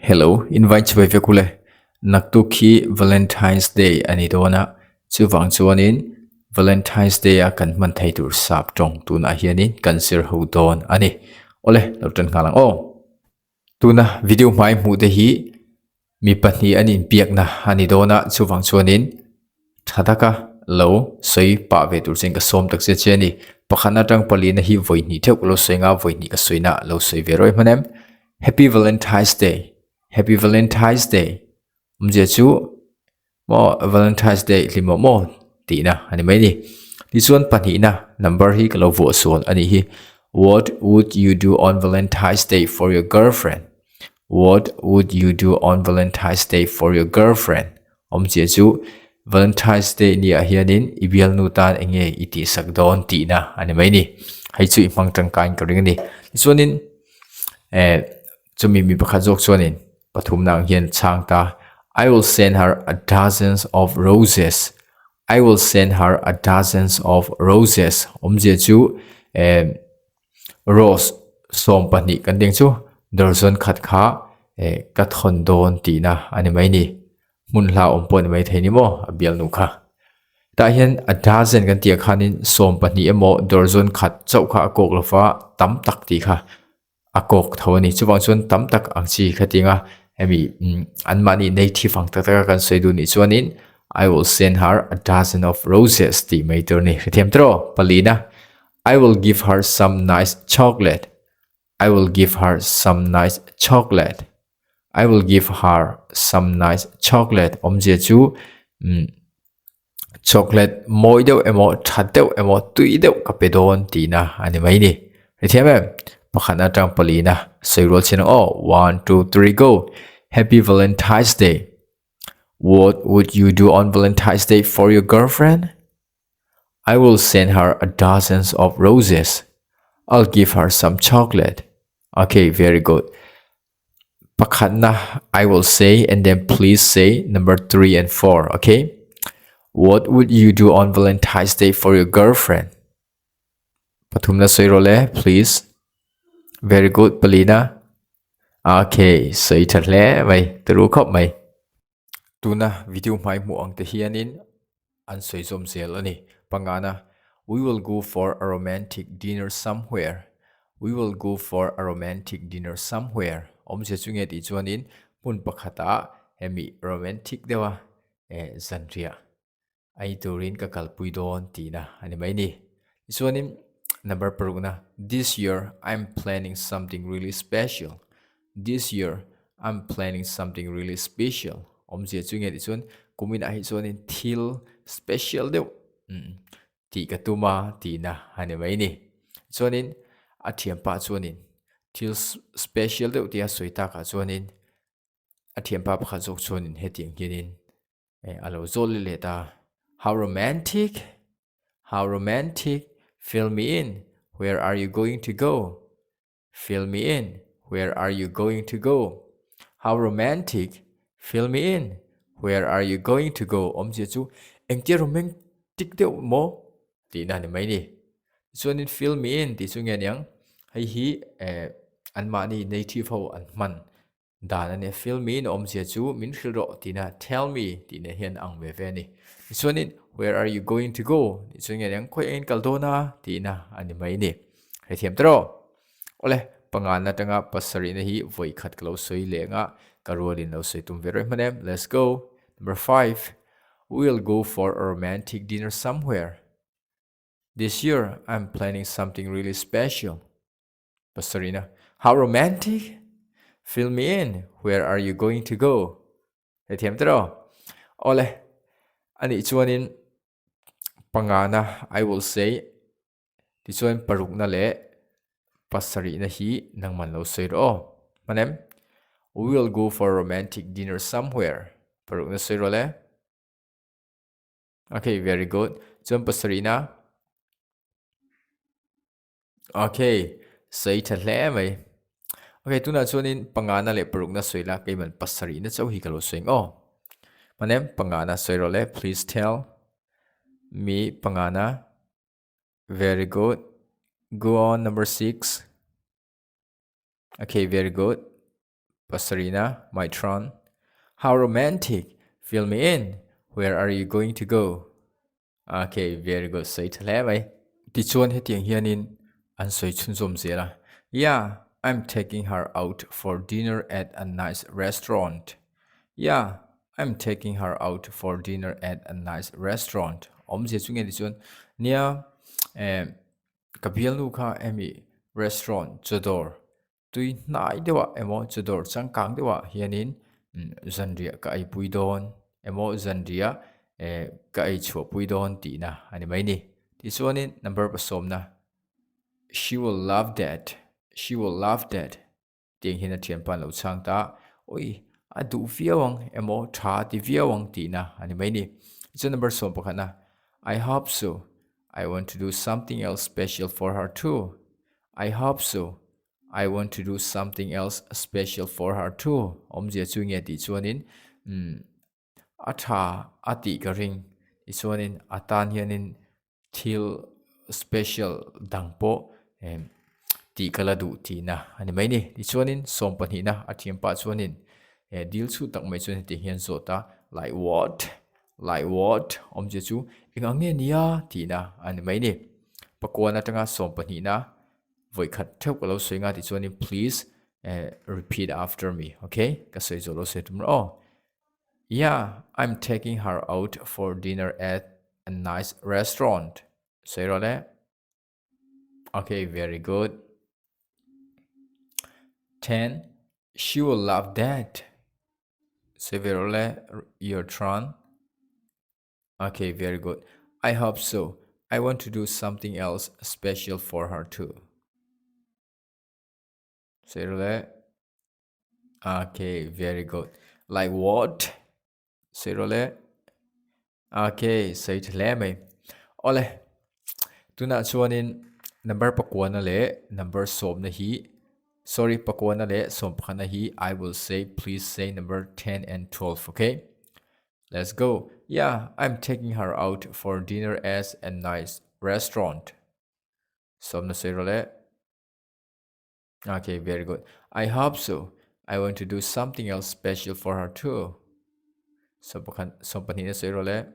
Hello, invite chhuai vek ule. Naktuk hi Valentine's Day a ni dawn a, chuvang chuanin Valentine's Day a kan hman thei tur sap tawng tunah hianin kan zir ho dawn a ni. Awle, lo tan nghal ang aw. Tuna video hmai hmuh te hi mi pahnih an inbiakna a ni dawn a, chuvang chuanin tha taka lo sawi pah ve tur chuan ka sawm tak che che a ni. Pakhatna atang palina hi vawi hnih theuh ka lo sawi anga vawi hnih ka sawina lo sawi ve rawih hman em. Happy Valentine's Day, Happy Valentine's Day awmzia chu maw Valentine's Day hlim awm maw tihna a ni mai a ni. Tichuan pahnihna number hi ka lo vuah sual a nih hi. What would you do on Valentine's Day for your girlfriend? What would you do on Valentine's Day for your girlfriend? Awmzia chu Valentine's Day ni ah hianin i bialnu tan eng nge i tihsak dawn tihna a ni mai a ni. Hei chu i hmang tangkaiin ka ring a ni. Tichuanin eh chumi mi pakhat zawk chuanin Pathumna ang hian chhang ta, I will send her a dozens of roses. I will send her a dozens of roses. Awmzia chu eh, rose 12 kan ding chu dozen khat kha eh, ka thawn dawn tihna a ni mai ni. Hmun hla awm pawh ni mai thei ni maw a bialnu kha. Tah hian a dozen kan tih ah khanin 12 emaw dozen khat chauh kha a kawk lova tam tak tih kha a kawk tho a ni chuvang chuan tam tak ang chi khatinga hemi anmahni native ang tak taka kan sawi duh nih chuanin I will send her a dozen of roses tih mai tur a ni hrethiam tawh aw palina I will give her some nice chocolate I will give her some nice chocolate I will give her some nice chocolate awmzia chu umm Chocolate mawi deuh emaw tha deuh emaw tui deuh ka pe dawn tihna a ni mai ni. Hrethiam em? Pakhat atang palina sawi rual chin ang aw. One, two, three, go! Happy Valentine's Day! What would you do on Valentine's Day for your girlfriend? I will send her a dozens of roses. I'll give her some chocolate. Okay, very good. Pakhatna I will say and then please say number 3 and 4, okay? What would you do on Valentine's Day for your girlfriend? Pathumna sawi rawh le, please. Very good, palina. Okay, sawi tha hle mai, turu khawp mai. Tuna video hmai hmuh ang te hianin an sawi zawm zel a ni. Pangana, We will go for a romantic dinner somewhere. We will go for a romantic dinner somewhere. Awmzia chu nge tih chuanin hmun pakhatah hemi romantic deuha eh zanriah ei turin ka kalpui dawn tihna a ni mai ni. Tichuanin number parukna, This year I'm planning something really special. This year I'm planning something really special awmzia chu nge tih chuan kuminah hi chuanin thil special deuh tih ka tum a tihna a ni mai ni. Chuanin a thianpa chuanin thil special deuh tia sawi takah chuanin a thianpa pakhat zawk chuanin hetiang hianin a lo zawt leh leh ta how romantic how romantic fill me in where are you going to go Fill me in, where are you going to go? How romantic, fill me in, where are you going to go? Awmzia chu engtia romantic deuh maw tihna a ni mai ni. Tichuanin fill me in tih chu nge aniang, hei hi eh anmahni native ho an hman Dan a nia, fill me in awmzia chu min hrilh rawh tihna tell me tih nen hian a ang ve ve a ni. Tichuanin where are you going to go tih chuan nge niang khawi engin kal dawn a tihna a ni mai a ni. Hrethiam ta rawh. Awle, pangan atanga pasarihna hi vawi khat ka lo sawi leh anga ka rualin lo sawi tum ve rawih hman em. Let's go. Number five, We'll go for a romantic dinner somewhere. This year I'm planning something really special. Pasarina, How romantic! Fill me in, where are you going to go? Hrethiam te rawh. Awle, anih chuanin pangana I will say tichuan parukna leh pasarihna hi nangman lo sawi rawh aw. Hmanem, We will go for a romantic dinner somewhere. Parukna sawi rawh le. Okay, very good. Chuan pasarihna. Okay, sawi tha hle mai. Okay, tunah chuanin pangana leh parukna sawi la keiman pasarihna chauh hi ka lo sawi ang aw. Manem pangana sawi rawh le, please tell me pangana. Very good. Go on number 6. Okay, very good. Pasarihna, My turn. How romantic! Fill me in. Where are you going to go? Okay, very good. Sawi tha hle mai. Tichuan hetiang hianin an sawi chhunzawm zel a. Yeah, I'm taking her out for dinner at a nice restaurant. Yeah, I'm taking her out for dinner at a nice restaurant. Awmzia chu nge tichuan, nia, eh, ka bialnu kha hemi restaurant chawdawr Tui hnai deuhah emaw chawdawr changkang deuhah hianin zanriah ka eipui dawn emaw zanriah eh ka ei chhuahpui dawn tihna a ni mai ni. Tichuanin number pasawmna She will love that, she will love that tih ang hian a thianpa an lo chhang ta a, awi a duh viau ang emaw tha a ti viau ang tihna a ni mai ni. Tichuan number sawm pakhatna I hope so, I want to do something else special for her too. I hope so. I want to do something else special for her too. Awmzia chu nge tih chuanin umm a tha a tih ka ring. Tichuanin a tan hianin thil special dang pawh em tih ka la duh tihna a ni mai ni. Tichuanin sawm pahnihna a thiam pah chuanin eh dil chhut tak mai chuan hetiang hian zawt a, like what? Like what? Awmzia chu eng ang nge nia tihna a ni mai ni. Pakuan atanga sawm pahnihna vawi khat theuh ka lo sawi nga tih chuanin please eh repeat after me, okay? Ka sawi zawh lo sawi tum rawh aw. Yeah, I'm taking her out for dinner at a nice restaurant. Sawi rawh le. Okay, very good. 10. She will love that. Severole, your turn. Okay, very good. I hope so. I want to do something else special for her too. Severole. Okay, very good. Like what? Severole. Okay, sawi tha hle mai. Awle, tunah chuanin number pakuana leh number sawmna hi sorry pakuana leh sawm pakhatna hi I will say please say number 10 and 12 okay? Let's go. Yeah, I'm taking her out for dinner as a nice restaurant. Sawmna sawi rawh le. Okay, very good. I hope so. I want to do something else special for her too. So pakhat so pahnih na sawi rawh le.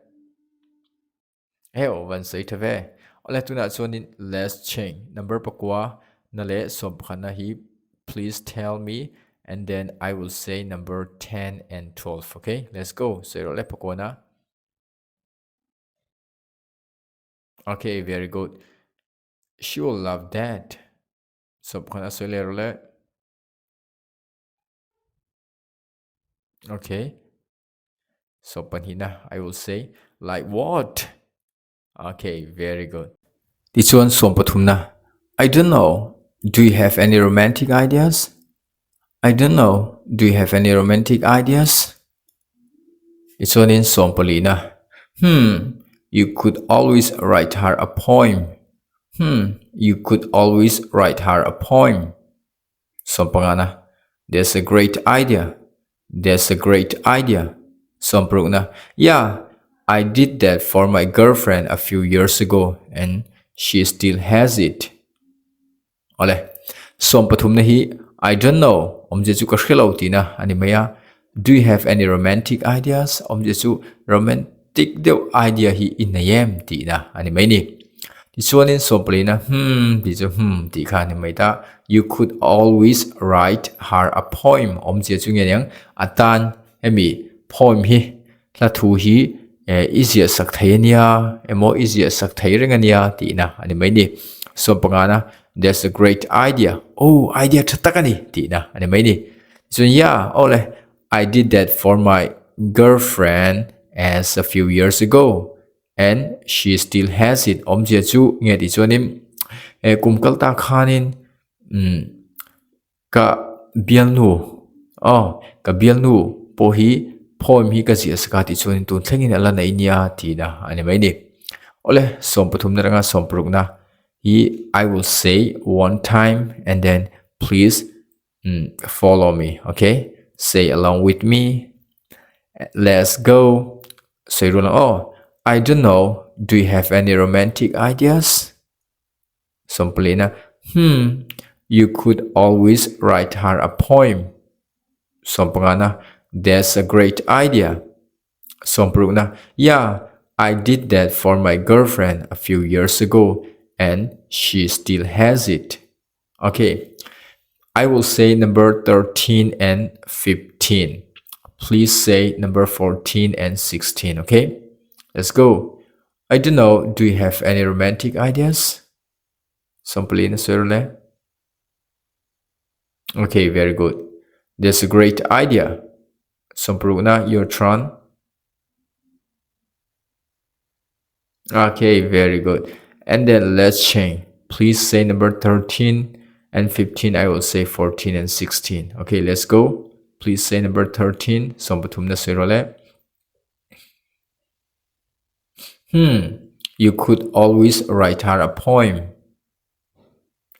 Heo van sawi tha ve. Ole tunah chuanin let's change number pakua na leh sawm pakhat na hi please tell me and then I will say number 10 and 12. Okay, let's go. Sawi rawh le pakua na. Okay, very good. She will love that. Sawm khan a sawi leh rawh le. Okay. So pahnihna I will say like what? Okay, very good. Tichuan sawm pathumna I don't know. Do you have any romantic ideas? I don't know. Do you have any romantic ideas? Tichuanin sawm palihna Hmm, you could always write her a poem. Hmm, you could always write her a poem. Sawm pangana That's a great idea. That's a great idea. Sawm parukna Yeah, I did that for my girlfriend a few years ago and she still has it. Awle, 33 na hi I don't know, awmzia chu ka hre lo tihna a ni mai a. Do you have any romantic ideas? Awmzia chu romantic deuh idea hi i nei em tihna a ni mai ni. Tichuanin 14 na hmm tih chu hmm tih kha a ni mai ta. You could always write her a poem awmzia chu nge niang a tan hemi poem hi hla thu hi i ziah sak thei a nia emaw i ziah sak thei reng a nia tihna a ni mai ni. 15 na that's a great idea oh idea tha tak a ni tihna a ni mai ni. Chuan yeah aw le I did that for my girlfriend as a few years ago and she still has it awmzia chu nge tih chuanin eh kum kal ta khanin umm Ka bialnu aw ka bialnu pawh hi poem hi ka ziah sak a tih chuanin tun thlengin a la nei nia tihna a ni mai ni. Awle 13 na atanga 16 na hi I will say one time and then please follow me okay say along with me let's go sawi rual ang aw I don't know do you have any romantic ideas? 14 na Hmm, you could always write her a poem. Sawmpangana, That's a great idea. Sawmparukna, Yeah, I did that for my girlfriend a few years ago and she still has it. Okay, I will say number 13 and 15. Please say number 14 and 16, okay? Let's go. I don't know, do you have any romantic ideas? Sawmpalina sawi Okay, very good. That's a great idea. Sawmparukna, your turn. Okay, very good. And then let's change. Please say number 13 and 15. I will say 14 and 16. Okay, let's go. Please say number 13. Sawmpathumna sawi rawh le. Hmm, you could always write her a poem.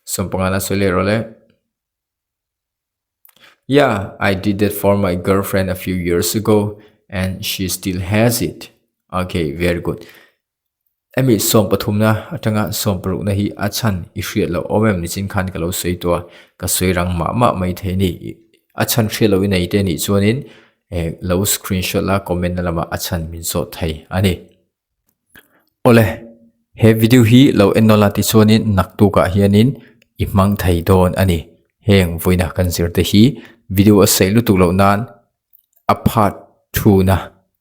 Sawmpangana sawi leh rawh le. Yeah, I did that for my girlfriend a few years ago and she still has it. Okay, very good. Emi sawmpathumna atanga sawmparukna hi a chhan i hriat loh awm em nichin khan ka lo sawi tawh a, ka sawi rang mah mah mai thei a ni. A chhan hriat loh i nei te nih chuanin eh lo screenshot la comment na lamah a chhan min zawh thei a ni. Awle, he video hi lo en nawlh a tichuanin naktukah hianin i hmang thei dawn a ni. Heng vawiina kan zir te hi video a saih lutuk loh nan a part thuna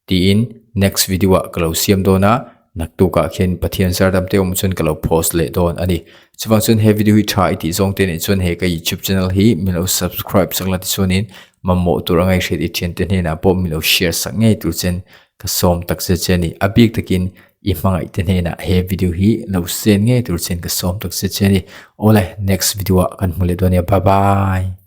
tiin next video ah ka lo siam dawn a, naktukah khian Pathian zardam te awm chuan ka lo post leh dawn a ni. Chuvang chuan he video hi tha i tih zawng te nih chuan he ka youtube channel hi min lo subscribe sak la tichuanin mamawh tur a ngaihhriat i thiante hnenah pawh min lo share sak ngei tur chen Ka sawm tak che che a ni. A bik takin i hmangaih te hnenah he video hi lo send ngei tur chuan ka sawm tak che che a ni. Awle, next video ah kan hmu leh dawn nia. Bye bye.